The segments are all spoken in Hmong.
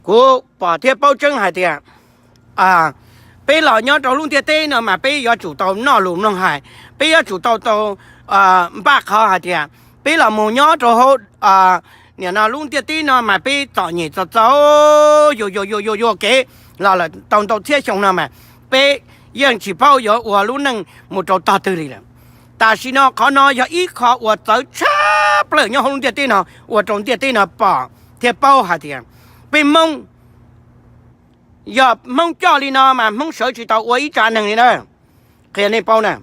Kuv pom thiab paub tseeb hais tias peb los nyob rau lub ntiaj teb no mas peb yuav tsum tau noj lus mloog hais, peb yuav tsum tau tau npaj qhov hais tias peb los mus nyob rau hauv nim no lub ntiaj teb no mas peb txom nyem txom txaus yuam yuam yuam yuam yuam kev los lawm tau ntau txhiab xyoo no mas peb yeej tsis paub yuav ua lub neej mus rau tog twg li lawm. Tam sim no qhov no yog ib qho uas txawv tshaj plaws nyob hauv lub ntiaj teb no ua rau ntiaj teb no pom thiab paub hais tias peb Hmoob, yog Hmoob coj li no mas Hmoob sawv tsis tau ua ib tsav neeg li na. Qhia nej paub na,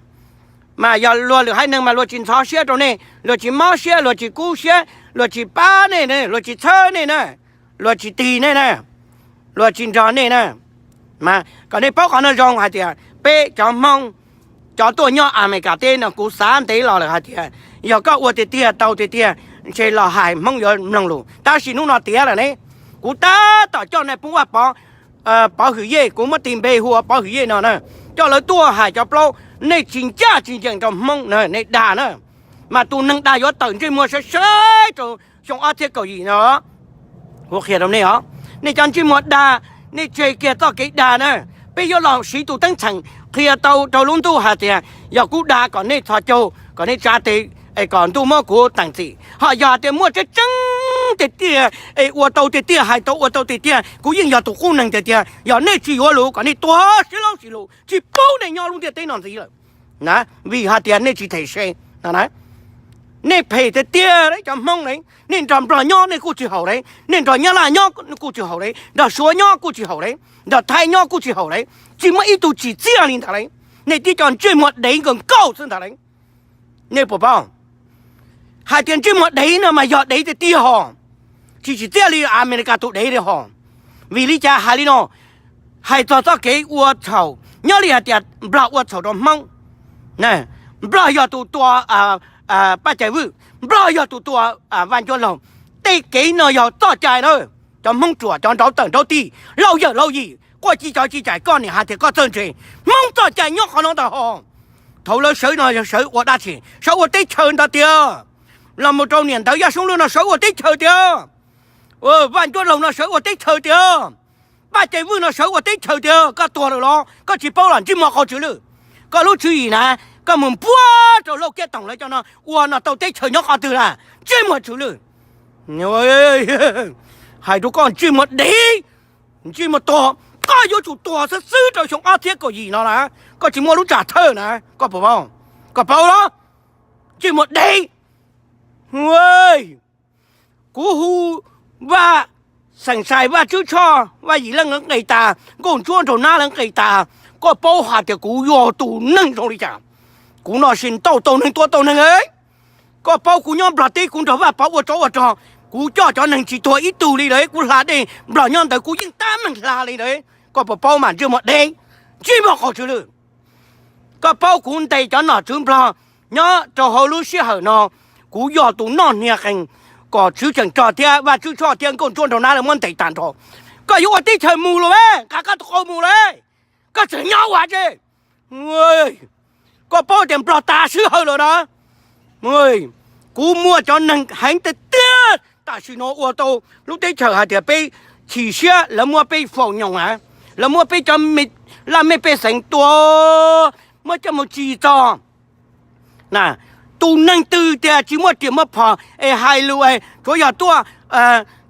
mas yog luag lwm haiv neeg mas luag tsis ntxhov siab rau nej, luag tsis mob siab, luag tsis kub siab, luag tsis pab nej, luag tsis txhawb nej na, luag tsis tig nej na, luag tsis nrog nej na. Mas kom nej paub qhov no zoo hais tias peb cov Hmoob, cov tuaj nyob Amelikas teb no kuv xav ntev los lawm hais tias yog koj ua tiag tiag tau tiag tiag ntshe los hais Hmoob yuav mloog lus, tab sis hnub no tiav lawm ne. Kuv tab tom coj nais phoo Vaj Pov, Pov Hwm Yej, kuv muab tis npe hu ua Pov Hwm Yej no na, coj lawv tuaj hais cov plaub, nej tsis ncaj tsis ncees rau Hmoob na, nej dag na. Mas tus neeg dag yuav tawm ntsej muag saib saib rau xyoo ob txhiab kaum yim no. Kuv qhia rau nej os, nej cov ntsej muag dag, nej tseg kiag txoj kev dag na. Peb yuav los siv tus teeb txheem qhia tau rau lub ntuj hais tias yog kuv dag kom nej txhos caug, kom nej tsa tes, es kom ntuj muab kuv teem txim. Ho yog hais tias muaj tseeb tseeb tiag tiag, es ua tau tiag tiag, hais tau ua tau tiag tiag, kuv yeej yog tus qub neeg tiag tiag. Yog nej tsis yuav lus kom nej tuag sib laub sib lus, tsis pub nej nyob lub ntiaj teb no ntxiv lawm. Vim hais tias nej tsis them se no. Nej phem tiag tiag cov Hmoob ne. Nej nrog Nplog nyob nej kuj tsis haum li, nej nrog Nyab Laj nyob kuj tsis haum li, nrog Suav nyob kuj tsis haum li, nrog Thaib nyob kuj tsis haum li, tsis muaj ib tug tsim txiaj li ntag li. Nej tib co ntsej muag dev nkaus nkaus xwb ntag li. Nej puas paub hais tias ntsej muag dev no mas yog dev tiag tiag hos, tsis tsim txiaj li Amelikas tus dev li hos. Vim li cas hais li no? Hais txog txoj kev ua txhaum, nyob li hais tias Nplog ua txhaum rau Hmoob, Nplog yog tus tua Paj Cai Vwj, Nplog yog tus tua Vaj Ncuab Laug. Tej kev no yog txoj cai na. Cov Hmoob ruam, cov nraud tawm nraud tig, laus yawm laus yim, quaj ci cov ci cais, koj niam hais tias koj txawj ntse. Hmoob txoj cai nyob qhov no ntag hos. Thaum lawv sawv no yog sawv ua dab tsi? Sawv ua teb chaws ntag tiag. Los mus rau niam ntawv Yaj Soob Lwj no sawv ua teb chaws tiag. Vaj Ncuab Laug no sawv ua teb chaws tiag. Paj Cai Vwj no sawv ua teb chaws tiag. Koj tuag lawm los koj tsis paub los ntsej muag qau tswv lwj? Koj lub tswv yim na, koj mus npuab rau Lauj Kiab Toom lawv cov no ua no tau teb chaws nyob qhov twg lawm? Ntsej muag tswv lwj. Hais rau koj ntsej muag dev, ntsej muag tuag, koj yuav tsum tuag xwb xwb rau xyoo ob txhiab kaum yim no na. Koj tsis muaj lub tsam thawj na, koj puas paub? Koj paub los? Ntsej muag dev. Kuv hu Vaj Xeem Xais, Vaj Tswb Tshoj, Vaj Yim Leej lawv nqis tas, Nkauj Ntsuab Nraug Nab lawv nqis tas, koj paub hais tias kuv yog tus neeg zoo li cas? Kuv no sis ntau tau neeg tua tau neeg. Koj paub kuv nyob Nplog teb kuv nrog Vaj Pov ua tsov ua rog, kuv coj cov neeg tsis tuag ib tug li lawm, kuv hla dej Nplog nyob ntawd kuv yeej tab meeg hla li lawm. Koj puas paub mas ntsej muag dev, ntsej muag qau tswv lwj? Koj paub kuv ntes cov nom tswv Nplog nyob rau hauv lub sij hawm no, kuv yog tus noj hnia qees kom Tswv Tseem Rog thiab Vaj Tswb Tshoj thiab Nkauj Ntsuab Nraug Nab lawv muab ntes tag nrho. Koj yuav ua teb chaws mus los, nqa koj tus qau mus lawm, koj tseem nyob ua tsi? Koj paub tias Nplog tas sij hawm lawm na. Kuv muaj cov neeg heev tiag tiag tam sim no ua tau lub teb chaws hais tias peb chim siab, lawv muab peb faus nyoos na, lawv muab peb cov laj mej pej xeem tua, muab coj mus tsim txom. Tus neeg twg tias tsis muaj riam muaj phom es hais lus es tsuav yog tuaj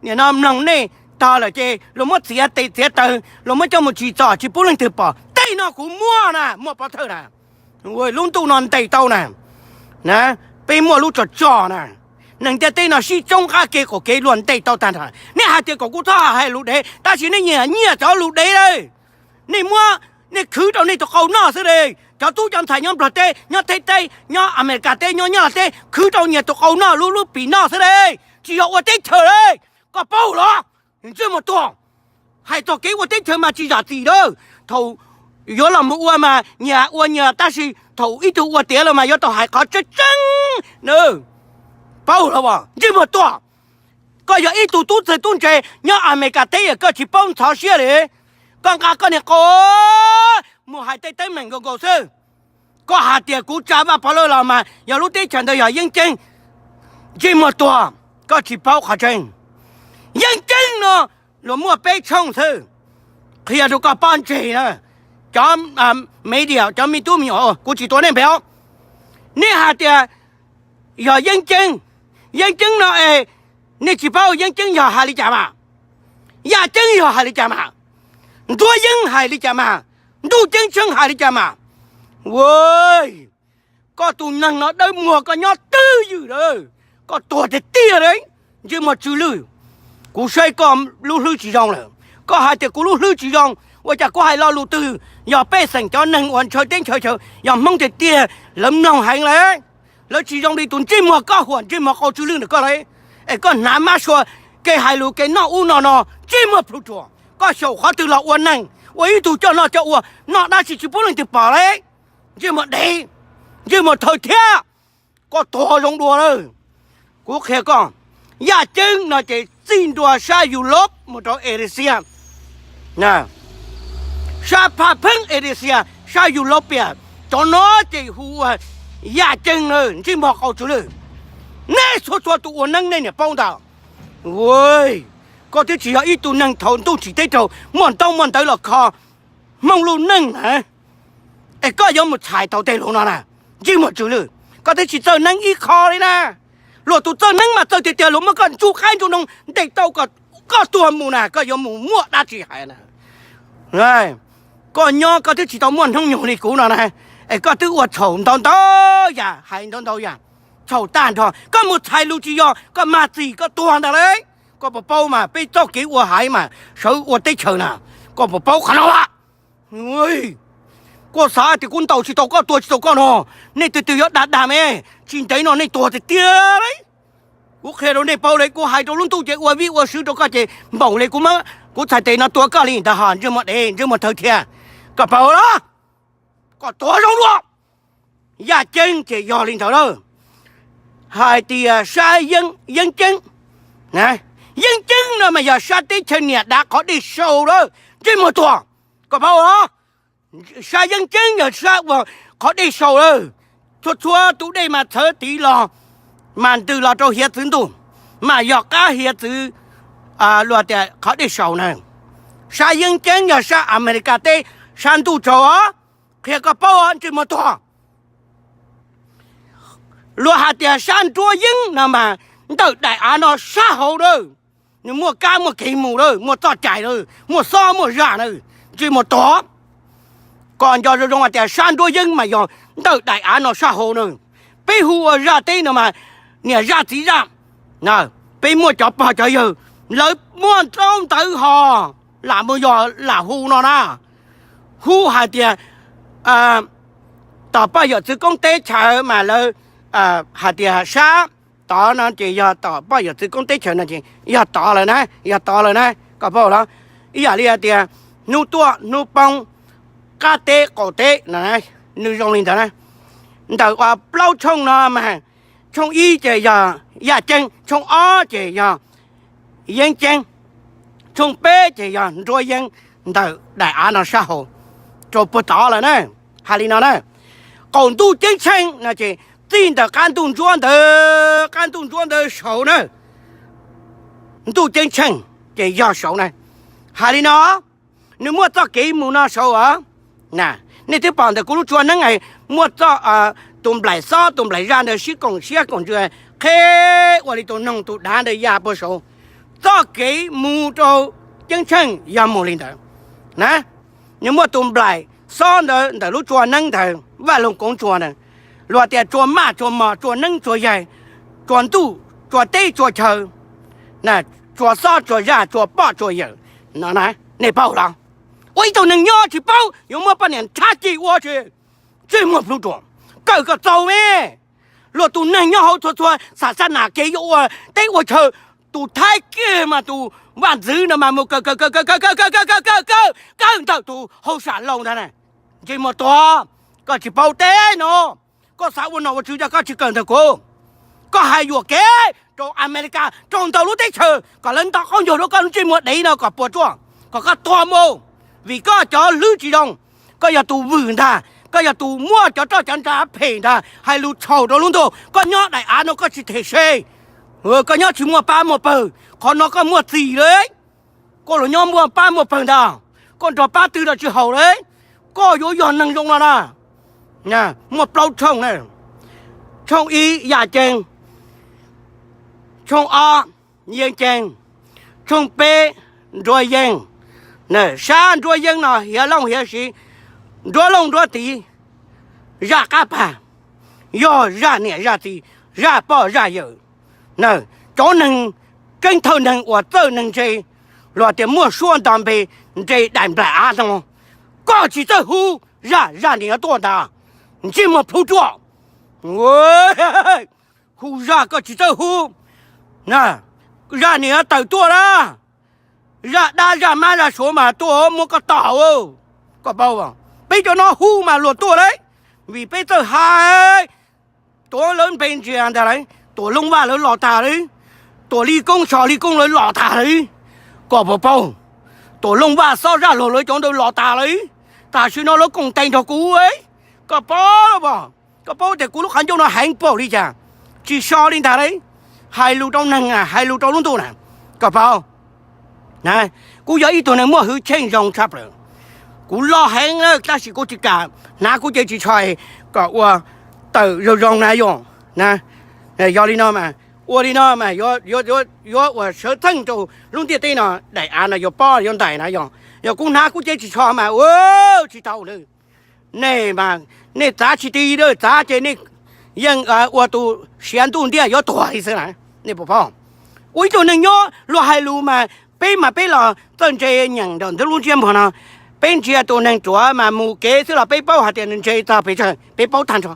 nim no mloog nej tog lawm ces luag muab txiav tes txiav taw, luag muab coj mus tsim txom tsis pub leej twg pom. Tej no kuv muaj na, muaj pov thawj na. Lub ntuj no ntes tau na. Peb muaj lub tso tso na. Neeg ntiaj teb no sib tsoob qab ke qaum kev luag ntes tau tag nrho. Nej hais tias kom kuv txhob hais lus dev, tab sis nej nyiam nyiaj cov lus dev lawm. Nej muab, nej khwv rau nej tus qau noj xwb li. Cov tub cov ntxhais nyob Nplog teb, nyob Thaib teb, nyob Amelikas teb, nyob Nyab Laj teb, khwv rau nyias tus qau noj, lub lub pim noj xwb li. Tsis yog ua teb chaws li. Koj paub los? Ntsej muag tuag. Hais txog kev ua teb chaws mas tsis zam txim lawm. Thaum yuav los mus ua mas nyias ua nyias, tab sis thaum ib tug ua tiav lawm mas yuav tau hais qhov tseeb tseeb na. Paub los? Ntsej muag tuag. Koj yog ib tug tub txawg tub ntse nyob Amelikas teb es koj tsis paub ntxhov siab li. Koj nqa koj niag qau mus hais tej teeb meem nkaus nkaus xwb. Koj hais tias kuv tsa Vaj Pov Lawj los mas yog lub teb chaws ntawd yog yeeb ceeb. Ntsej muag tuag, koj tsis paub qhov tseeb. Yeeb ceeb no Luag muaj peb tshooj xwb, qhia rau koj pob ntseg na. Cov media, cov me tub me nyuam, kuv tsis tua nej npe os. Nej hais tias yog Yeeb Ceeb, Yeeb Ceeb no es nej tsis paub Yeeb Ceeb yog hais li cas mas, Yaj Ceeb yog hais li cas mas, Nruab Yeeb hais li cas mas, Ntuj Ceeb Tsheej hais li cas mas. Ua, koj tus neeg no dawb muag, koj nyob twj ywm lawm, koj tuag tiag tiag li, ntsej muag tsw lwj. Kuv saib koj lub hlwb tsis zoo lawm. Koj hais tias kuv lub hlwb tsis zoo, ua cas kuv hais lo lus twg? Yog pej xeem cov neeg uas ntshaw teb ntshaw chaw, yog Hmoob tiag tiag lawv mloog heev lawm. Lawv tsis zoo li tus ntsej muag koj huam ntsej muag qau tsw lwj ntawm koj li. Es koj hnav mab sua, kev hais lus kev noj ub no no, ntsej muag plhu ruam. Koj xyaum qhov twg los ua neeg, ua ib tug coj noj coj ua, noj dab tsi tsis pub leej twg pom li. Ntsej muag dev, ntsej muag thawj thiab. Koj tuag zoo dua lawm. Kuv qhia koj, Yaj Ceeb no ces txij ntua sab Europe mus rau Asia, sab phaj pheeb Asia, sab European, cov no ces hu ua Yaj Ceeb na, ntsej muag qau tsw lwj. Nej txhua txhua tus ua neeb nej niam paub ntag. Koj twb tsis yog ib tug neeg thaum ntuj tsim teb raug muaj ntaub muaj ntawv los kho Hmoob lub neej na. Es koj yuav mus txhais tau tej lus no na, ntsej muag tsw lwj. Koj twb tsis txawj neeb ib qho li na. Luag tus txawj neeb mas txawj tiag tiag, luag muab koj ntsuj qaib ntsuj noog ntes tau koj tuag mus na, koj yuav mus muaj dab tsi hais na. Koj nyob koj twb tsis tau muaj hnub nyoog li kuv no na, es koj twb ua txhaum ntau ntau yam, hais ntau ntau yam, txhaum tag nrho. Koj mus txhais lus tsis yog, koj mag txim koj tuag ntag lauj. Koj puas paub mas peb txoj kev ua haiv mas sawv ua teb chaws na, koj puas paub qhov no a? Koj xav tias kuv ntaus tsis tau koj, tua tsis tau koj no, nej twg twg yuav dag dag me, tsis ntev no nej tuag tiag tiag li. Kuv qhia rau nej paub li, kuv hais rau lub ntuj ces ua vij ua sw rau koj ces npaum li kuv, kuv txhais tes no tua koj li ntag ho, ntsej muag dev, ntsej muag thawj thiab. Koj paub los? Koj tuag zoo dua. Yaj Ceeb ces yog li ntawd lawm. Hais tias sab Yeeb Ceeb, Yeeb Ceeb no mas yog sab teb chaws niam dav qhov dej sau lawm, ntsej muag tuag. Koj paub los? Sab Yeeb Ceeb yog sab uas qhov dej sau lawm. Txhua txhua tus dej mas txhawv tid los, mas ntws los rau hiav txwv ntuj, mas yog qab hiav txwv, luag tias qhov dej sau na. Sab Yeeb Ceeb yog sab Amelikas teb, sab ntuj tsaus os. Qhia koj paub os, ntsej muag tuag. Luag hais tias sab Nruab Yeeb no mas ntawm daim av no sab hauv lawm. Nws muaj kab muaj kev mus lawm, muaj txoj cai lawm, muaj xob muaj zaj lawm, ntsej muag tuag. Koj nco zoo zoo hais tias sab Nruab Yeeb mas yog ntawm daim av no sab hauv na. Peb hu ua zaj teb no mas niam zaj txiv zaj. Peb muaj cov pog cov yawg, lawv muaj ntaub ntawv ho, lam mus yog lam hu no na. Hu hais tias tom poj yawm txwv koob teb chaws mas lawv hais tias sab tod no ces yog tom poj yawm txwv koob teb chaws no ces yog tod lawm na, yog tod lawm na, koj paub los? Ib yam li hais tias hnub tuaj hnub poob, qab teb qaum teb no, nws zoo li ntawd na. Ntawm uas plaub tshooj no mas tshooj ib ces yog Yaj Ceeb, tshooj ob ces yog Yeeb Ceeb, tshooj peb ces yog Nruab Yeeb, ntawm daim av no sab hauv rau puag tod lawm na. Hais li no na, qaum ntuj ceeb tsheej no ces txij ntawm qab ntuj ntsuab ntawd, qab ntuj ntsuab ntawd saud na, ntuj ceeb tsheej ces yog saud na. Hais li no, nws muaj txoj kev mus no saud os. Nej twb pom ntawm kuv lub tsua neeb es muaj txoj, tus nplaim xob tus nplaim zaj ntawd sib koom siab koom ntsws qheb ua li tus noog tus dav ntawd ya puag saud. Txoj kev mus rau ceeb tsheej yog mus li ntawd na. Nws muaj tus nplaim xob ntawd ntawm lub tsua neeb ntawd, Vaj Loog Koob Tsua ntawd, luag tias tsua maj tsua mos tsua neeb tsua yaig, tsua ntuj tsua teb tsua chaw, tsua xob tsua zaj tsua poj tsua yawm no na. Nej paub los? Ua ib tug neeg nyob tsis paub, yuav muab poj niam nrhab ceg ua tsi? Ntsej muag plhu ruam, kawm kom txaus me. Luag tus neeg nyob hauv txhua txhua xam xab nam kev yuav ua teb ua chaw, tus Thaib kiag mas tus vaj ntxwv no mas mus kawm kawm kawm kawm kawm kawm kawm kawm kawm kawm kawm kawm ntawm tus hauj sam laus ntag na. Ntsej muag tuag, koj tsis paub teb no, koj xav ua nom ua tswv cas koj tsis kawm ntawm kuv? Koj hais yuam kev rau Amelikas, rau ntau lub teb chaws kom lawv nto qaub ncaug rau koj lub ntsej muag dev no kom puas tsuaj, kom koj tuag mus, vim koj cov hlwb tsis zoo. Koj yog tus vwm ntag, koj yog tus muaj cov roj cov ntsa phem ntag, hais lus txhaum rau lub ntuj. Koj nyob daim av no koj tsis them se, koj nyob tsis muaj pab muaj pawg, qhov no koj muaj txim lawm. koj los nyob muaj pab muaj pawg ntag, koj nrog pab twg los tsis haum li, koj yuav yog neeg zoo no na. Muaj plaub tshooj na, tshooj ib yaj ceeb, tshooj ob yeeb ceeb, tshooj peb nruab yeeb. Sab nruab yeeb no hiav looj hiav siv, nruab looj nruab tid, zaj qab pag, yog zaj niam zaj txiv, zaj poj zaj yawm. Cov neeg keeb thawj neeg uas txawj neeg ntse, luag tias muaj suab nto npe, nres daim nplaim av no, koj tsis txawj hu, zaj zaj niam yuav tuaj ntag, ntsej muag plhu ruaj. Hu zaj koj tsis txawj hu, zaj niam yuav tawm tuaj na. Zaj dab zaj mab zaj suav mas tuaj muab koj tom. Koj paub, peb cov no hu mas luag tuaj lauj, vim peb txawj hais. Tuav lawv npe ntsia ntag lauj, Tuam Looj Vaj lawv los tag lauj, Tuam Lij Koob Soj Lij Koob lawv los tag lauj. Koj puas paub, Tuam Looj Vaj, Xob Zaj Laug lawv cov ntawd los tag lauj. Tam sim no lawv koom tes nrog kuv. Koj paub, koj paub tias kuv lub qhov ncauj no heev npaum li cas? Tsis so li ntag lauj. Hais lus rau neeg, hais lus rau lub ntuj na. Koj paub, kuv yog ib tug neeg muaj hwj chim zoo tshaj plaws. Kuv loj heev na tab sis kuv tsis kam hnav kuv cev ris tsho kom ua tawm zoo zoo na yom. Yog li no mas, ua li no mas yuav ua sawv txheej rau lub ntiaj teb no, daim av no yuav pob yuav ntais na yom. Yog kuv hnav kuv cev ris tsho mas ua tsis tau lawm. Nej mas, nej txav tsis ti, txav ces nej yeej ua tus siav ntuj ntiaj yuav tuag li xwb na. Nej puas paub? Ua ib tug neeg nyob luag hais lus mas peb mas peb los txawj ntse nyeem ntawm ntawm lub ntsiab muag no. Peb ntsia tus neeg ruam mas mus kev xwb los peb paub hais tias nws ntse txog pes tsawg, peb paub tag nrho.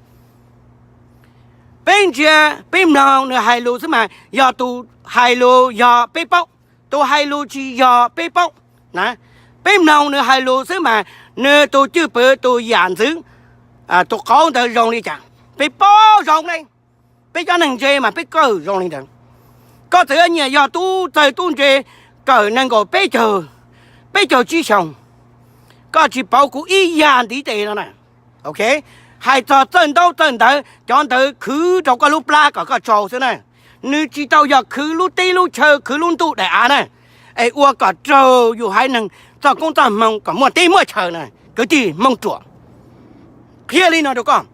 Peb ntsia, peb mloog nws hais lus xwb mas yog tus hais lus yog peb paub, tus hais lus tsis yog peb paub na. Peb mloog nws hais lus xwb mas nws tus cwj pwm, tus yam ntxwv, tus qauv ntawd zoo li cas peb paub zoo ne. Peb cov neeg ntse mas peb kawm zoo li ntawd. Koj txawm yuav nyiam yog tub txawg tub ntse, kawm nees nkaum peb caug, peb caug tsib xyoos, koj tsis pauv kuv ib yam ntiv tes no na. Hais txog txawj ntaub txawj ntawv, cov ntawd khwv rau koj lub plab kom koj tsau xwb na. Nws tsis tau yog khwv lub teb lub chaw, khwv lub ntuj daim av na. Es ua kom raug yus haiv neeg txoj koob txoj hmoo kom muaj teb muaj chaw na, kwv tij Hmoob ruam. Qhia li no rau koj,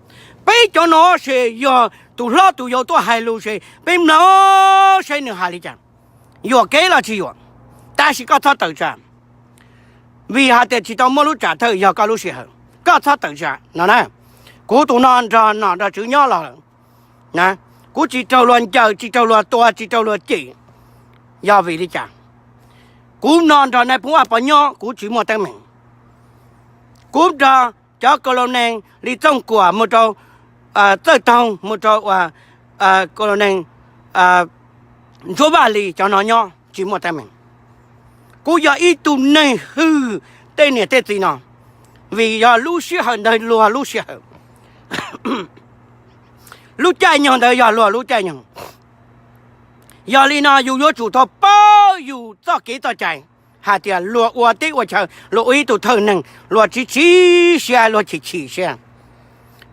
peb cov no ces yog tus hlob tus yau tuaj hais lus ces peb mloog saib nws hais li cas, yuam kev los tsis yuam. Tab sis koj txhob tawm tsam, vim hais tias tsis tau muaj lub tsam thawj yog koj lub sij hawm, koj txhob tawm tsam no na. Kuv tus no nrog nom nrog tswv nyob los lawm, kuv tsis raug luag ncaws, tsis raug luag tua, tsis raug luag cem. Yog vim li cas? Kuv no nrog nais phoo Vaj Pov nyob kuv tsis muaj teeb meem. Kuv nrog cov kos los nees li Txooj Kuam mus rau Txawj Toog mus rau uas kos los nees Ntsuab Vaj Lis cov no nyob tsis muaj teeb meem. Kuv yog ib tug neeg hwm tej niam tej txiv no, vim yog lub sij hawm ntawd luag lub sij hawm, lub caij nyoog ntawd yog luag lub caij nyoog. Yog li no yus yuav tsum tau paub yus txoj kev txoj cai, hais tias luag ua teb ua chaw, luag ua ib tug thawj neeg, luag tsis txaus siab, luag chim chim siab,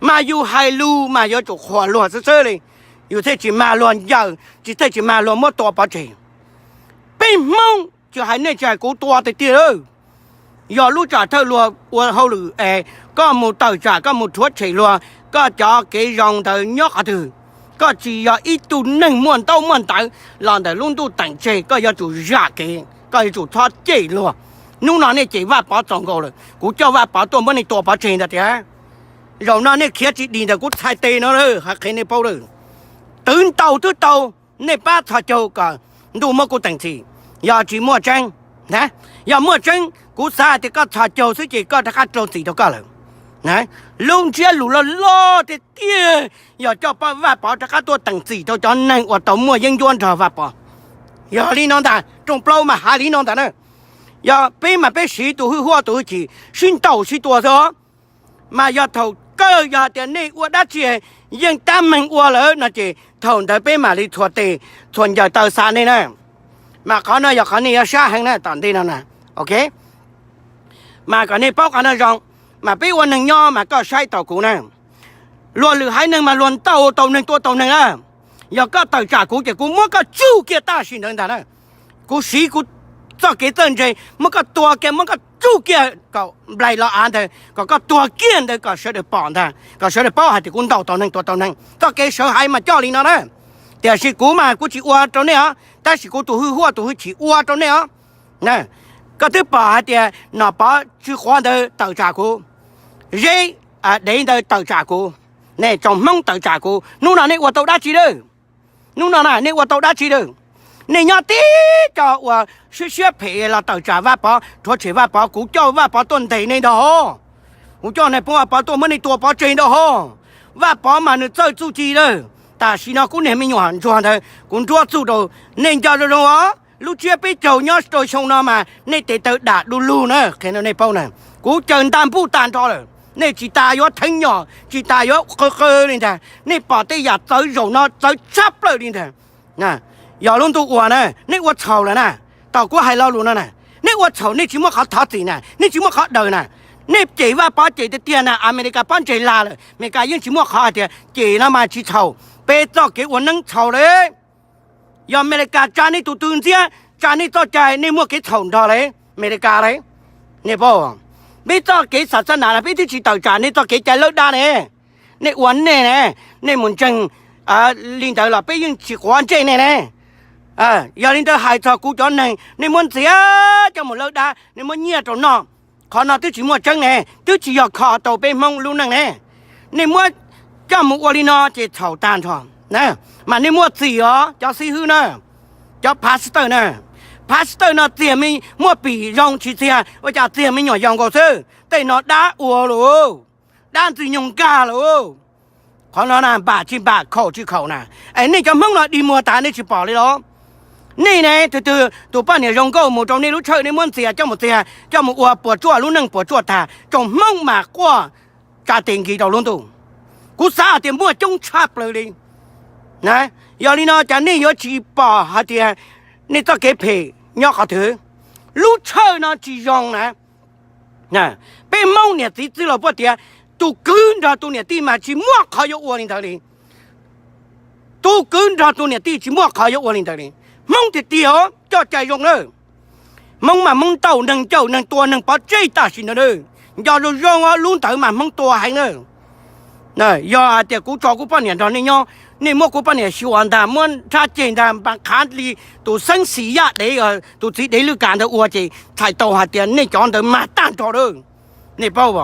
mas yus hais lus mas yuav tsum qhuas luag xwb xwb li. Yus thiaj tsis mag luag ncaws, tsis thiaj tsis mag luag muab tua pov tseg. Peb Hmoob, tsis hais nej tsis hais kuv tua tiag tiag lawm. Yog lub tsam thawj luag ua hauj lwm es koj mus tawm tsam, koj mus rhuav tshem luag, koj cov kev zoo ntawd nyob qhov twg? Koj tsis yog ib tug neeg muaj ntaub muaj ntawv los ntawm lub ntuj teem tseg, koj yuav tsum zam kev, koj yuav tsum txhob cem luag. Hnub no nej cem Vaj Pov txaus nkaus lawm, kuv coj Vaj Pov tuaj muab nej tua pov tseg ntag tiag. Zaum no nej khiav tsis dim ntawm kuv txhais tes no lawm, hais qhia nej paub lawm. Twb ntau twb tau, nej pab txhos caug kom ntuj muab kuv teem txim. Yog tsis muaj tseeb, yog muaj tseeb kuv xav hais tias koj txhos caug xwb ces koj rov qab raug txim rau koj lawm. Lub ntsiab lus loj loj tiag tiag yog coj Vaj Pov rov qab tuaj teem txim rau cov neeg uas tau muaj yeeb ncuab nrog Vaj Pov. Yog li no ntag, rooj plaub mas hais li no ntag na. Yog peb mas peb siv tus hwj huam tus hwj chim sib ntaus sib tua xwb os. Mas yog thaum kawg yog tias nej ua dab tsi yeej tab meeg ua lawm no ces thaum ntawd peb mam li txhua tes txhua ncaws taw xa nej na. Mas qhov no yog qhov nej yuav sab heev na tom ntej no na. Ok, mas kom nej paub qhov no zoo. Mas peb ua neeg nyob mas koj saib taus kuv na. Luag lwm haiv neeg mas luag ntaus tau neeg tua tau neeg na. Yog koj tawm tsam kuv ces kuv muab koj tsum kiag tam sim ntawd ntag na. Kuv siv kuv txoj kev txawj ntse, muab koj tua kiag, muab koj tsuj kiag kom nplaig los av ntawd, kom koj tuag kiag ntawd kom sawv daws pom ntag, kom sawv daws paub hais tias kuv ntaus tau neeg, tua tau neeg. Txoj kev sawv haiv mas coj li no na. Tiam sis kuv mas kuv tsis ua rau nej os, tab sis kuv tus hwj huaj tus hwj chim ua rau nej os. Koj twb pom hais tias Nom Pov Tswv Quav ntawd tawm tsam kuv, Zeb Dev ntawd tawm tsam kuv, nej tsoom Hmoob tawm tsam kuv, hnub no nej ua tau dab tsi lawm? Hnub no na nej ua tau dab tsi lawm? Nej nyob tib co uas siab siab phem los tawm tsam Vaj Pov, rhuav tshem Vaj Pov, kuv coj Vaj Pov tuaj ntes nej ntag hos. Kuv coj nais phoo Vaj Pov tuaj muab nej tua pov tseg ntag hos. Vaj Pov mas nws txawj txuj ci lawm. Tam sim no kuv niag me nyuam ntsuag ntawd kuv nruab txuj rau, nej nco zoo zoo os. Lub tsiab peb caug nyob rau xyoo no mas nej tes taw dam du lug na, qhia rau nej paub na. Kuv caws nta npuj tag nrho lawm, nej tsis tas yuav theeb nyom, tsis tas yuav qw qw li ntag. Nej pom tej yam txawv zaum no txawv tshaj plaws li ntag. Yog lub ntuj uas na nej ua txhaum lawm na, tau kuv hais lo lus no na, nej ua txhaum nej tsis muaj qhov thov txim na, nej tsis muaj qhov daws na. Nej cem Vaj Pov cem tiag tiag na, Amelikas pob ntseg lag lawm, Amelikas yeej tsis muaj qhov hais tias cem no mas tsis txhaum. Peb txoj kev ua neeb txhaum lawm. Yog Amelikas tsa nej tus tw ntxiab, tsa nej txoj cai, nej muaj kev txhaum nrog li Amelikas li. Nej paub, peb txoj kev xav xab nas no peb twb tsis tawm tsam nej txoj kev cai lawb dab ne. Nej ua nej ne, nej mus ntseeg li ntawd los peb yeej tsis quav ntsej nej ne. Yog li ntawd hais txog kuv cov neeg, nej muab ntxias coj mus lawb dab, nej muab nyiaj rau noj, qhov no twb tsis muaj tseeb ne, twb tsis yog kho tau peb Hmoob lub neej ne. Nej muab coj mus ua li no ces txhaum tag nrho. Mas nej muaj txim os cov xib hwb na, cov pastor na. Pastor no txiag me, muaj pim zoo tsis txiag, ua cas txiag me nyuam yaus nkaus xwb. Tej no dab ua lauj, dab ntxwg nyoog nkag lauj. Qhov no na npam tsis npam, khaum tsis khaum na. Es nej cov Hmoob no dig muag tas nej tsis pom li los? Nej ne, tus twg tus poj niam zoo nkauj mus rau nej lub tshawj nej muab ntxias coj mus txiag coj mus ua puas tsuaj lub neej puas tsuaj tag, tsoom Hmoob mas quaj tsa tes nkis rau lub ntuj. Kuv xav hais tias muaj coob tshaj plaws li. Yog li no cas nej yuav tsis pom hais tias nej txoj kev phem nyob qhov twg? Lub tshawj no tsis zoo na. Peb Hmoob niam txiv txwv laus puag tias tus kwv nrog tus niam tij mas tsis muaj qhov yuav ua li ntawd li. Tus kwv nrog tus niam tij tsis muaj qhov yuav ua li ntawd li. Hmoob tiag tiag os, coj cai zoo na. Hmoob mas Hmoob ntaus neeg, cawm neeg, tua neeg pov tseg tam sim no na. Nco zoo zoo os, lub ntawd mas Hmoob tua heev na. Yog hais tias kuv tso kuv poj niam nrog nej nyob, nej muab kuv poj niam xyuas ntag, muab nrhab ceg ntag, npas qhav li tus xeeb xis yaj dev, tus txiv dev lwj kam ntawd ua ces txhais tau hais tias nej cov ntawd mag tag nrho lawm. Nej paub,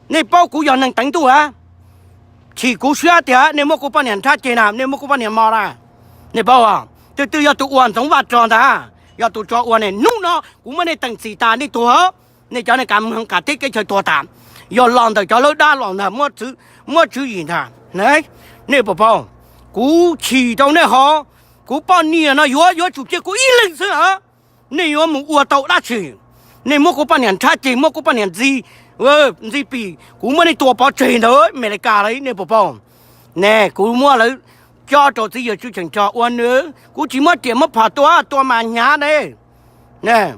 nej paub kuv yog neeg teev ntuj a, chim kuv siab tias nej muab kuv poj niam nrhab ceg na, nej muab kuv poj niam mos na. Nej paub, twb twb yog tus ua Ntxoov Vaj Rog ntag, yog tus tso ua ne. Hnub no kuv muab nej teem txim tas nej tuag, nej cov neeg kam mus hee qam teb kev chaw tuag tas. Yog los ntawm cov lawb dab los ntag, muab tswv yim ntag. Nej puas paub, kuv chim rau nej hov, kuv poj niam no yuav yuav tsum cia kuv ib leeg xwb lawm. Nej yuav mus ua tau dab tsi? Nej muab kuv poj niam nrhab ceg, muab kuv poj niam ntxi, ntxi pim, kuv muab nej tua pov tseg ntawd Amelikas lawm, nej puas paub? Ne, kuv muab lawv cob rau txiv yawg Tswv Cheem Rog ua nws, kuv tsis muab riam muab phom tua, tua mas hnyav ne.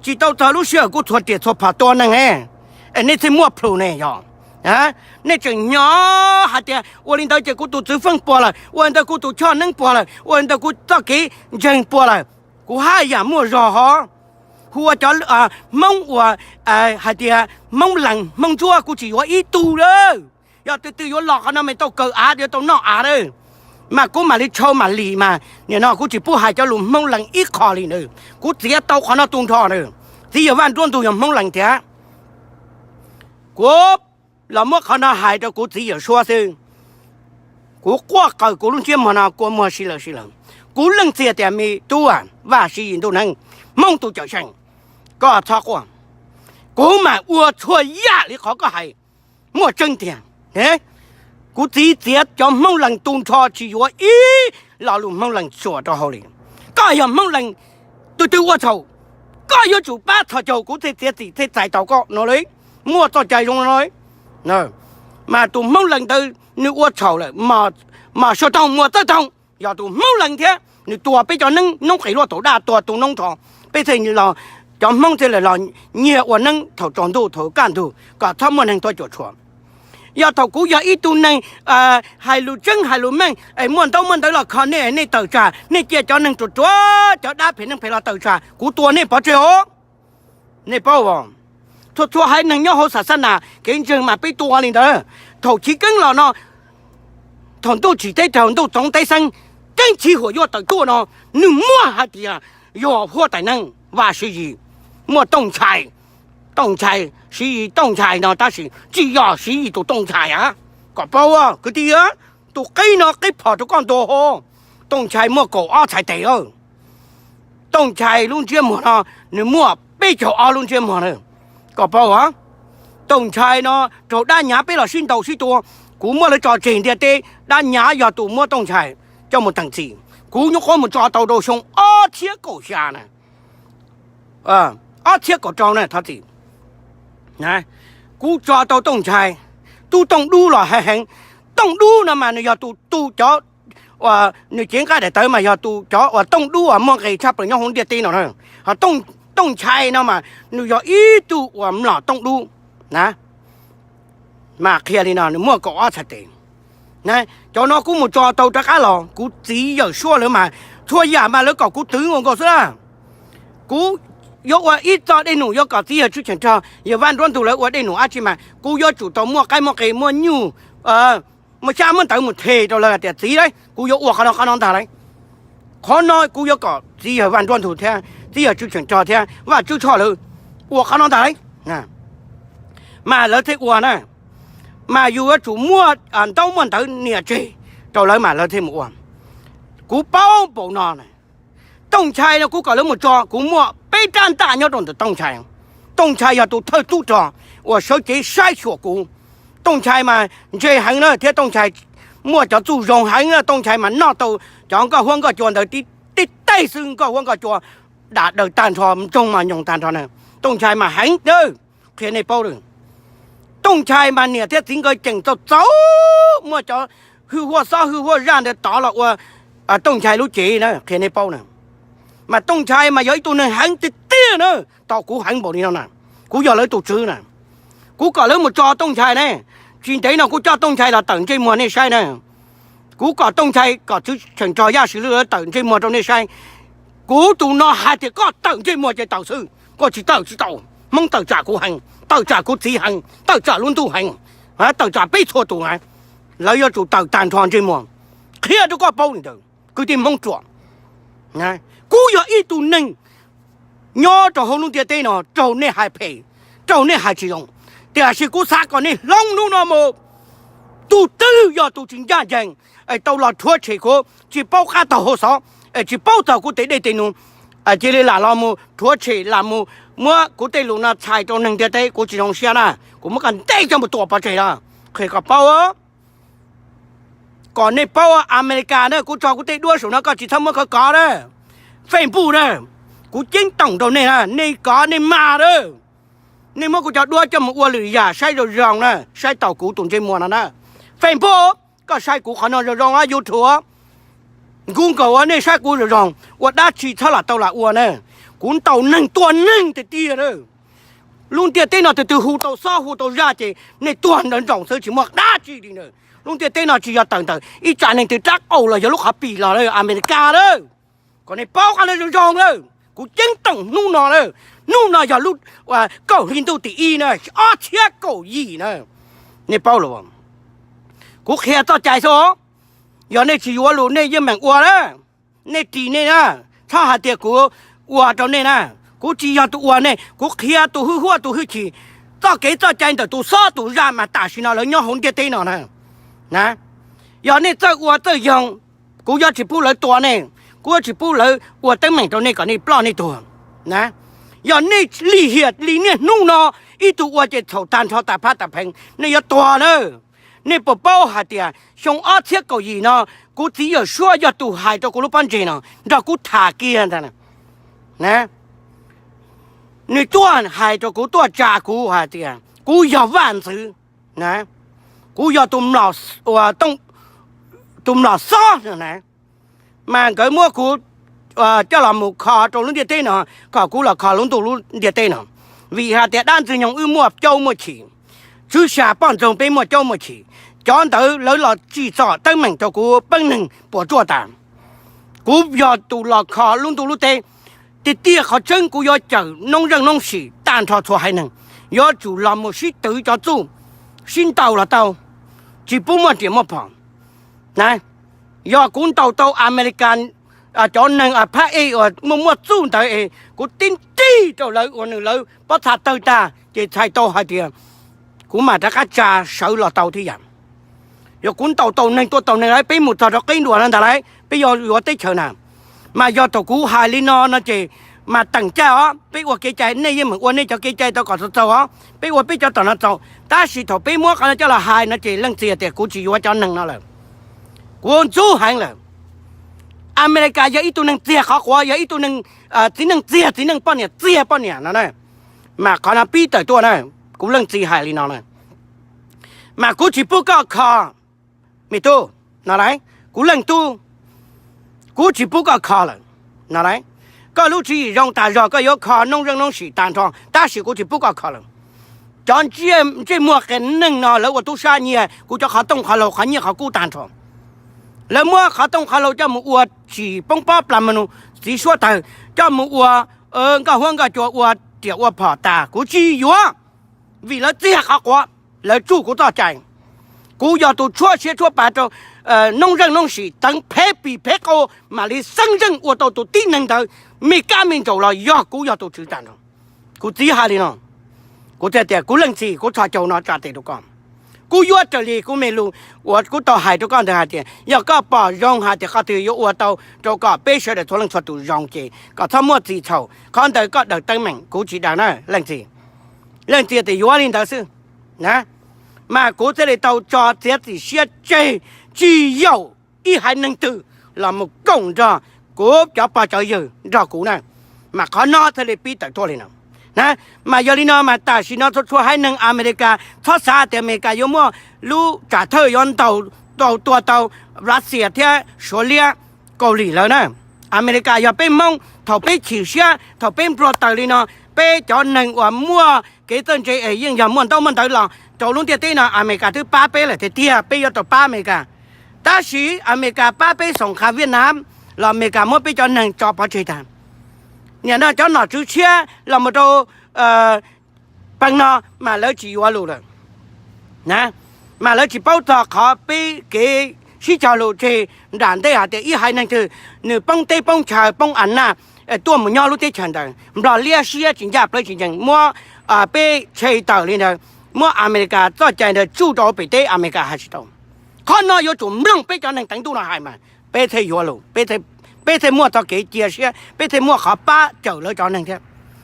Tsis tau txog lub sij hawm kuv txhua riam txhua phom tua neeg ne. Es nej thiaj muaj plhus ne yog? Nej tseem nyob hais tias ua li ntawd ces kuv tus txwv feej puas lawm, ua li ntawd kuv tus choj neeb puas lawm, ua li ntawd kuv txoj kev ntseeg puas lawm. Kuv haj yam muaj zog hov. Hu ua cov Hmoob uas hais tias Hmoob Lees Hmoob Ntsuab kuv tsis yuav ib tug lawm. Yog twg twg yuav los qhov no mas tau kaw av, yuav tau noj av lawm. Mas kuv mam li tshau mam lim mas nim no kuv tsis pub hais cov lus Hmoob Lees ib qho li na. Kuv txiav tau qhov no tu nrho na. Txiv yawg Vaj Nruab Ntug yog Hmoob Lees thiab. Kuv los muab qhov no hais rau kuv txiv yawm suab xwb. Kuv quaj qawm kuv lub ntsiab muag no kua muag si lawm si lawm. Kuv leej txiv tias me tub, Vaj Siv Yis Ntuj Neeb, Hmoob tus cawm seej, koj txhob quaj. Kuv mam ua txhua yam li qhov koj hais, muaj tseeb tiag. Kuv txiv txiav cov Hmoob Lees tu nrho tsis yuav ib lo lus Hmoob Lees tsuam rau hauv li. Koj yog Hmoob Lees, tus twg ua txhaum, koj yuav tsum pab txhos caug kuv thiaj txiav txim thiaj txais tau koj no li. Muaj txoj cai zoo no li. Mas tus Hmoob Lees ntawd nws ua txhaum lawm, mos sua toog muas txawj toog, yog tus Hmoob Lees thiab nws tua peb cov neeb noob qes luaj taum daj tua tu noob nrho, peb thiaj los, cov Hmoob thiaj los nyiag ua neeb thaum tsaus ntuj thaum kaj ntug kom txhob muaj neeg tuaj cuam tshuam. Yog thaum kuv yog ib tug neeg hais lus tseeb hais lus meej es muaj ntaub muaj ntawv los kho nej, nej tawm tsam, nej cia cov neeg ruam ruam, cov dab phem neeg phem los tawm tsam, kuv tua nej pov tseg os. Nej paub, txhua txhua haiv neeg nyob hauv xav xab nas kev ntseeg mas peb tua li ntawd. Thaum chiv keeb los no, thaum ntuj tsim teb raug ntuj txoov teb xeeb, keeb chiv huam yuaj tawm tuaj no, nws muaj hais tias yog huab tais neeg Vaj Siv Yis, muaj Tooj Nchai. Tooj Nchai, Siv Yis Tooj Nchai no tab sis tsis yog Siv Yis tus Tooj Nchai a. Kom paub kwv tij, tus qib no qib phom rau koj ntua hos. Tooj Nchai muaj kaum ob txhais tes. Tooj Nchai lub ntsiab muag no nws muaj peb caug ob lub ntsiab muag na. Kom paub, Tooj Nchai no raug dab nyav peb los sib ntaus sib tua, kuv muab lawv tso tseg ntiaj teb, dab nyav yog tus muab Tooj Nchai coj mus teem txim. Kuv nyuam qhuav mus tso tau rau xyoo ob txhiab kaum xya na, ob txhiab kaum rau na, thov txim. Kuv tso tau Tooj Nchai, tub Tooj Dub los heev heev. Tooj Dub no mas nws yog tus tu cov, nws cev nqaij daim tawv mas yog tus cov uas Tooj Dub uas muaj nqis tshaj plaws nyob hauv ntiaj teb no na. Ho Tooj Nchai no mas nws yog ib tug uas mlom Tooj Dub na. Mas qhia li no, nws muaj kaum ob txhais tes. Cov no kuv mus tso tau rov qab los, kuv txiv yawm suab lawv mas txhua yam mas lawv kom kuv twv nkaus nkaus xwb na. Kuv yuav ua ib txoj dej num, yuav kom txiv yawg Tswb Cheem Rog, yawg Vaj Nruab Ntug lawv ua dej num dab tsi mas kuv yuav tsum tau muaj qaib muaj qe, muaj nyuj, muaj xyab muaj ntawv mus them rau lawv hais tias txiv lauj, kuv yuav ua qhov no qhov no ntag lauj. Qhov no kuv yuav kom txiv yawg Vaj Nruab Ntug thiab txiv yawg Tswb Cheem Rog thiab Vaj Tswb Tshoj lawv ua qhov no ntag lauj. Mas lawv thiaj ua na. Mas yus yuav tsum muaj ntaub muaj ntawv nias tseg rau lawv mas lawv thiaj mus ua. Kuv paub npaum no na. Tooj Nchai no kuv kom lawv mus tso, kuv muaj peb rab ntaj nyob rau ntawm Tooj Nchai. Tooj Nchai yog tus thawj tub rog uas sawv cev saib xyuas kuv. Tooj Nchai mas ntse heev na thiab Tooj Nchai muaj cov txuj zoo heev na. Tooj Nchai mas noj tau cov nkoj huab nkoj cua ntawd tib teg xwb, nkoj huab nkoj cua dam daws tag nrho, ntsoog mas nyoos tag nrho na. Tooj Nchai mas heev na, qhia nej paub lawm. Tooj Nchai mas niam thiab txiv nkawd ceem txaus txaus, muaj cov hwj huaj xob hwj huaj zaj ntawd tov los ua Tooj Nchai lub cev na, qhia nej paub na. Mas Tooj Nchai mas yog ib tug neeg heev tiag tiag na, tau kuv heev npaum li no na, kuv yog lawv tus tswv na. Kuv kom lawv mus tso Tooj Nchai ne, tsis ntev no kuv coj Tooj Nchai los tawm ntsej muag nej saib na. Kuv kom Tooj Nchai kom Tswb Cheem Rog Yaj Swm Lwj lawv tawm ntsej muag rau nej saib. Kuv tus no hais tias koj tawm ntsej muag ces tawm xwb, koj tsis tawm tsis tau. Hmoob tawm tsam kuv heev, tawm tsam kuv txiv heev, tawm tsam lub ntuj heev, tawm tsam peb txhua tus na. Lawv yuav tsum tawm tag nrho ntsej muag, qhia rau koj paub li ntawd kwv tij Hmoob ruam. Kuv yog ib tug neeg nyob rau hauv lub ntiaj teb no raug nej hais phem, raug nej hais tsis zoo, tiam sis kuv xav kom nej hloov hnub no mus. Tus twg yog tus tsis ncaj ncees es tau los rhuav tshem kuv, tsis paub qab taug hauv xov, es tsis paub txog kuv tes dej tes num, cia li lam los mus rhuav tshem, lam mus muab kuv tej lus no txhais rau neeg ntiaj teb, kuv tsis zoo siab na, kuv muab koj ntes coj mus tua pov tseg na. Qhia kom paub, kom nej paub, Amelikas na, kuv tso kuv tej duab saum no, koj tsis txhob muab khawb kov na. Facebook na, kuv ceeb toom rau nej na, nej kov nej mas na. Nej muab kuv cov duab coj mus ua lwm yam, saib zoo zoo na, saib taus kuv tus ntsej muag no na. Facebook, koj saib kuv qhov no zoo zoo, YouTube, Google, nej saib kuv zoo zoo, ua dab tsi txhob lam tau lam ua na. Kuv ntaus neeg tua neeg tiag tiag na. Lub ntiaj teb no tus twg hu tau xob hu tau zaj ces nej tuag nrawm nroos xwb, tsis muaj dab tsi li na. Lub ntiaj teb no tsis yog tawm ntawm ib tsam neeg twg rab qau los yog lub qhov pim los lawm Amelikas lawm. Kom nej paub qhov no zoo zoo lawm, kuv ceeb toom hnub no lawm. Hnub no yog lub kaum hli ntuj tim ib na, ob txhiab kaum yim na. Nej paub los, kuv qhia txoj cai xwb. Yog nej tsis yuav lus nej yeej meem ua na, nej ris nej na, txhob hais tias kuv ua rau nej na. Kuv tsis yog tus ua nej, kuv qhia tus hwj huaj tus hwj chim, txoj kev txoj cai ntawm tus xob tus zaj mas tam sim no lawv nyob hauv ntiaj teb no na. Yog nej txawj ua txawj yoog, kuv yuav tsis pub lawv tua nej, kuv yuav tsis pub lawv ua teeb meem rau nej kom nej ploj nej tuag. Yog nej lim hiam li niaj hnub no, ib tug ua ces txhaum tag nrho tas phab tas pheev, nej yuav tuag na. Nej puas paub hais tias xyoo ob txhiab kaum yim no, kuv txiv Yawm Suab yog tus hais rau kuv lub pob ntseg no nrog kuv tham kiag ntag. Nws tuaj hais rau kuv, tuaj tsa kuv hais tias kuv yog vaj ntxwv, kuv yog tus mlom xob na. Mas nkawd muab kuv coj los mus kho rau lub ntiaj teb no, kom kuv los kho lub ntuj lub ntiaj teb no, vim hais tias dab ntxwg nyoog wb muaj caub muaj chim. Tswv xya poj ntxoog peb muaj caub muaj chim, cov ntawd lawv los tsim txom teeb meem rau kuv peeb neeg puas tsuaj tas. Kuv yog tus los kho lub ntuj lub teb, tiag tiag qhov tseeb kuv yuav cawm noob zeej noob sim tag nrho txhua haiv neeg, yuav tsum los mus sib twv cov txuj, sib ntaus los tau, tsis pub muaj riam muaj phom. Na, yog kuv ntaus tau Amelikas cov neeg phab ej uas muaj muaj txuj ntawd es kuv tib nrig rau lawv uas nws lawv pob txha tawg tag ces txhais tau hais tias kuv mam rov qab tsa sawv los tau thiab yam. Yog kuv ntaus tau neeg tua tau neeg lawm peb mus txog rau qeb duas no ntag lauj, peb yuav yuav teb chaws na. Mas yog thaum kuv hais li no no ces mas teem caij os, peb ua kev cai nej yeej meem ua nej cov kev cai tau kom txaus txaus os, peb ua peb cov tom no txaus. Tab sis thaum peb muab qhov no coj los hais no ces leej txiv tias kuv tsis yuav cov neeg no lawm, kuv ntxub heev lawm. Amelikas yog ib tug neeg txiag qhov quav, yog ib tug neeg txiv neej txiag txiv neej poj niam txiag poj niam no na. Mas qhov no pib tawm tuaj na, kuv leej txiv hais li no na. Mas kuv tsis pub koj kho, me tub, no lauj, kuv leej tub, kuv tsis pub koj kho lawm, no lauj. Koj lub tswv yim zoo tas zog, koj yuav kho noob zeej noob sim tag nrho, tab sis kuv tsis pub koj kho lawm. Cov ntsej muag qias neeg no lawv ua tub sab nyiag kuv cov qhov tooj qhov hlau qhov nyiaj qhov kub tag nrho. Lawv muab qhov tooj qhov hlau coj mus ua tsis poob pob plas mos nus txiv suab tawg, coj mus ua nkoj huab nkoj cua, ua riam ua phom tas kuv tsis yuav, vim lawv txiag qhov quav, lawv tsuj kuv txoj cai. Kuv yog tus tshuab siab tshuab pa rau noob zeej noob sim teev phev pis phev qau mam li xeeb zeej ua tau tus tib neeg ntawd, me kab me ntsaum los yog kuv yog tus tswv tag nrho. Kuv txiv hais li no, kuv thiaj tias kuv leej txiv, kuv txhos caug no tsa tes rau koj. Kuv yuav raws li kuv me lus uas kuv tau hais rau koj ntawd hais tias yog koj pom zoo hais tias qhov twg yuav ua tau rau kom peb sawv daws txhua leej txhua tus zoo ces kom txhob muaj txim txhaum, qhov ntawd koj daws teeb meem, kuv tsis daws na leej txiv. Leej txiv tias yuav li ntawd xwb na. Mas kuv thiaj li tau tso txiav txim siab tseg, tsis yaum ib haiv neeg twg los mus koom nrog kuv cov pog cov yawg nrog kuv na. Mas qhov no thiaj li pib tawm tuaj li no na. Mas yog li no mas tam sim no txhua txhua haiv neeg Amelikas txhob xav tias Amelikas yuav muaj lub tsam thawj yuav ntaus tau tua tau Russia thiab Suav liab Kaus lim lawm na. Amelikas yog peb Hmoob, thaum peb chim siab, thaum peb npluag taws li no, peb cov neeg uas muaj kev txawj ntse es yeej yog muaj ntaub muaj ntawv los rau lub ntiaj teb no Amelikas twb pab peb lawm tiag tiag, peb yuav tau pab Amelikas. Tab sis Amelikas pab peb xoom khav Viaj Nam los Amelikas muab peb cov neeg tso pov tseg tag. Niam no cov nom tswv tshiab los mus rau peb no mas lawv tsis yuav lus lawm. Mas lawv tsis paub txog qhov peb kev sib cog lus tseg nram ntej hais tias ib haiv neeg twg nws poob teb poob chaw poob a naj tuaj mus nyob lub teb chaws ntawd, Nplog liab siab tsis ncaj plawv tsis ncees muab peb tshem tawm li ntawd, muab Amelikas txoj cai ntawd tsuj rau pem teb Amelikas hais tsis tau. Qhov no yuav tsum mloog peb cov neeg teev ntuj no hais mas peb thiaj yuav lus, peb thiaj muaj txoj kev cia siab, peb thiaj muaj qhov pab cawm lawv cov neeg thiab.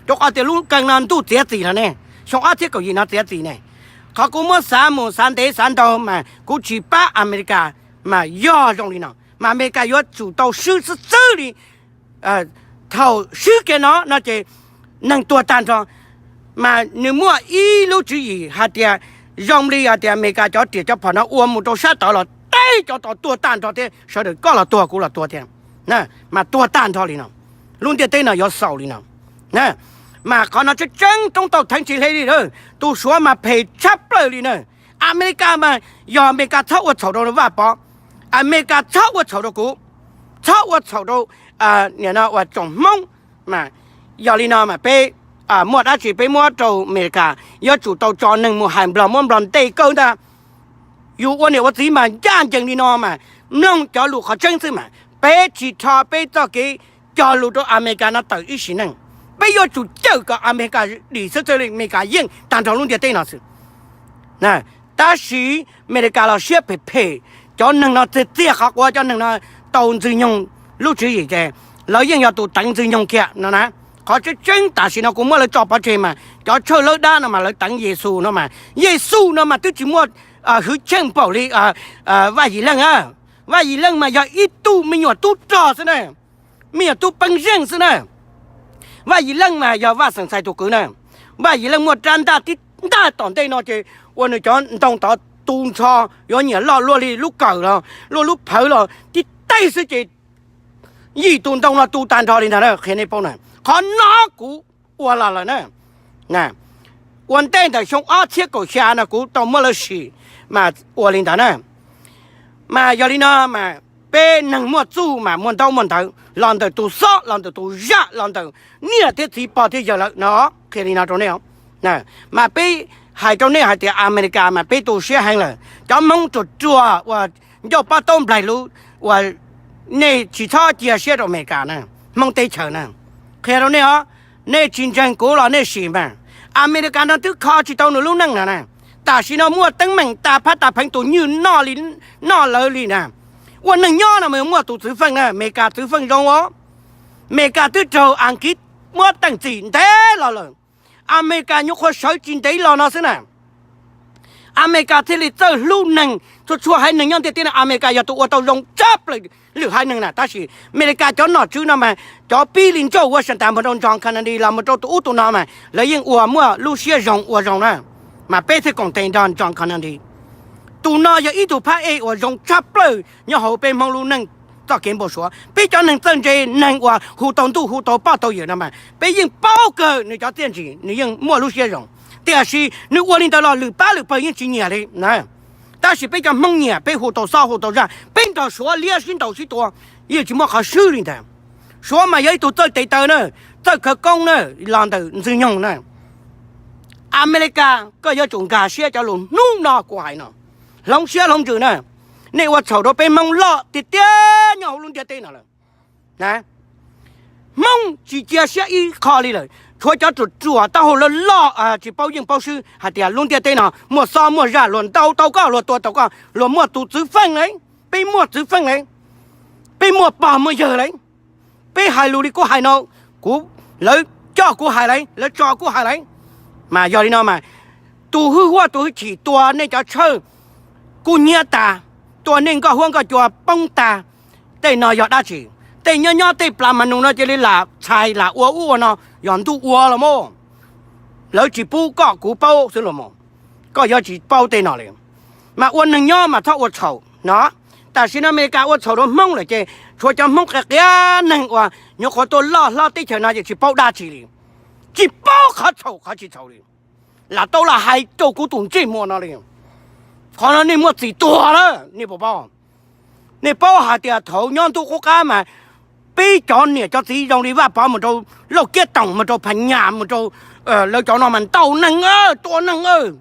Rau qhov tias lub kawg no ntuj txiav txim lawm ne, xyoo ob txhiab kaum yim no txiav txim ne. Qhov kuv muab xav mus xav ntev xav ntau mas kuv tsis pab Amelikas mas yog zoo li no, mas Amelikas yuav tsum tau swb xwb xwb li. Thaum swb kiag no no ces neeg tuag tag nrho. Mas nws muaj ib lub tswv yim hais tias zoo li hais tias Amelikas cov riam cov phom no ua mus rau sab tod los teb cov tod tuag tag nrho thiab, sawv daws koj los tuag kuv los tuag thiab, mas tuag tag nrho li no. Lub ntiaj teb no yuav xaus li no. Mas qhov no tseeb tseeb roob tau theev tsis hle li lawm, tus Suav mas phem tshaj plaws li na. Amelikas mas yog Amelikas txhob ua txhaum rau Vaj Pov, Amelikas txhob ua txhaum rau kuv, txhob ua txhaum rau nim no uas tsoom Hmoob. Mas yog li no mas peb muaj dab tsi peb muab rau Amelikas, yuav tsum tau tso neeg mus hais Nplog muab Nplog ntes kawg ntag. Yus ua niam ua txiv mas ncaj ncees li no mas mloog cov lus qhov tseeb xwb mas peb tsis rho peb txoj kev cog lus rau Amelikas no tawm ib sim neej. Peb yuav tsum cawm kom Amelikas dim xwb xwb li, Amelikas yeej tag nrho lub ntiaj teb no xwb. Tab sis Amelikas los siab phem phem, cov neeg no txiag txiag qhov quav, cov neeg no tau Ntxwg Nyoog lub tswv yim ces lawv yeej yog tus teev Ntxwg Nyoog kiag no na. Qhov tseeb tseeb tam sim no kuv muab lawv tso pov tseg mas cov tshawj lawv dab no mas lawv teev Yexus no mas, Yexus no mas twb tsis muaj hwv cheej npaum li Vaj Yim Leej. Vaj Yim Leej mas yog ib tug me nyuam tub rog xwb na, me nyuam tub peeb zeej xwb na. Vaj Yim Leej mas yog Vaj Xeem Txhais tus kwv na. Vaj Yim Leej muaj rab ntaj tib ntaj tom ntej no ces ua nws cov ntoo tod tu nrho, yuav nyiam loj luaj li lub kawm los luaj lub phawv los tib teg xwb ces yim tus ntoo no tu tag nrho li ntag na, qhia nej paub na. Qhov no kuv ua los lawm na. ua ntej ntawm xyoo ob txhiab kaum xya no kuv tau muab lawv sim mas ua li ntawd na. Mas yog li no mas peb neeg muaj txuj mas muaj ntaub muaj ntawv los ntawm tus xob los ntawm tus zaj los ntawm niam thiab txiv pog thiab yawg lawm no. Qhia li no rau nej, mas peb hais rau nej hais tias Amelikas mas peb tu siab heev lawm. Cov Hmoob ruam ruam uas ncauj pob taub nplaig lub uas nej tsis txhob cia siab rau Amelikas na, Hmoob teb chaws na. Qhia rau nej os, nej tsis ntseeg kuv los nej sim mas, Amelikas no twb kho tsis tau nws lub neej no na. Tam sim no muaj teeb meem tas phab tas pheev tus nywj noj li, noj lawv li na. Ua neeg nyob no mas muaj tus txwv feej na, Amelikas txwv feej zoo os. Amelikas twb raug Askiv muab teej txim ntev los lawm. Amelikas nyuam qhuav sawv tsis ntev los no xwb na, Amelikas thiaj li txawj hlub neeg, txhua txhua haiv neeg nyob ntiaj teb no Amelikas yog tus ua tau zoo tshaj plaws lwm haiv neeg na. Tab sis Amelikas cov nom tswv no mas cov pib li George Washington mus rau John Kennedy los mus rau tus ub tus no mas lawv yeej ua muaj lub siab zoo ua zoo na. Mas peb thiaj koom tes nrog John Kennedy. Tus no yog ib tug phab ej uas zoo tshaj plaws nyob hauv peb Hmoob lub neej txoj kev npau suav. Peb cov neeg txawj ntse, neeg uas hu tau ntuj hu tau pog tau yawm no mas peb yeej paub kawg nws cov txiaj ntsig, nws yeej muaj lub siab zoo. Tiam sis nws ua li ntawd los lwm pab lwm pawg yeej tsis nyiam li na. Tab sis peb cov Hmoob nyiam, peb hu tau xob hu tau zaj, peb nrog Suav liab sib ntaus sib tua, yeej tsis muaj qhov swb li ntawd. Suav mas yog ib tug txawj tes taw na, txawj khawv koob na, los ntawm Ntxwg Nyoog na. Amelikas, koj yuav tsum nkag siab cov lus hnub no kuv hais no, hloov siab hloov ntsws na. Nej ua txhaum rau peb Hmoob loj tiag tiag nyob hauv lub ntiaj teb no lawm. Hmoob tsis cia siab ib qho li lawm, tshuav cov ruam ruam taub hau loj loj tsis paub yeej paub swb hais tias lub ntiaj teb no muaj xob muaj zaj, luag ntaus tau koj, luag tua tau koj, luag muaj tus txwv feej lawm, peb muaj txwv feej lawm, peb muaj pog muaj yawg lawm. Peb hais lus li kuv hais no, kuv, lawv coj kuv hais lawm, lawv tso kuv hais lawm. Mas yog li no mas tus hwj huam tus hwj chim tua nej cov tshawj kub hnyiab tas, tua nej nkoj huab nkoj cua poob tas, tej no yog dab tsi? Tej nyob nyob tej plas mas nus no cia li lam txhais lam ua ub ua no, yog ntuj ua los mas. Lawv tsis pub koj kuv paub xwb los mas, koj yuav tsis paub tej no li. Mas ua neeg nyob mas txhob ua txhaum no. Tam sim no Amelikas ua txhaum rau Hmoob lawm ces tshuav cov Hmoob qias qias neeg uas nyuam qhuav tuaj loj hlob teb chaws no ces tsis paub dab tsi li, tsis paub qhov txhaum qhov tsis txhaum li. Lam tau lam hais rau kuv tus ntsej muag no li. Qhov no nej muaj txim tuag lawm nej puas paub? Nej paub hais tias thaum nyob ntuj qub qab mas peb cov niam cov txiv zoo li Vaj Pov mus rau Lauj Kiab Toom mus rau Phas Nyas mus rau lawv cov no mas ntaus neeg, tua neeg,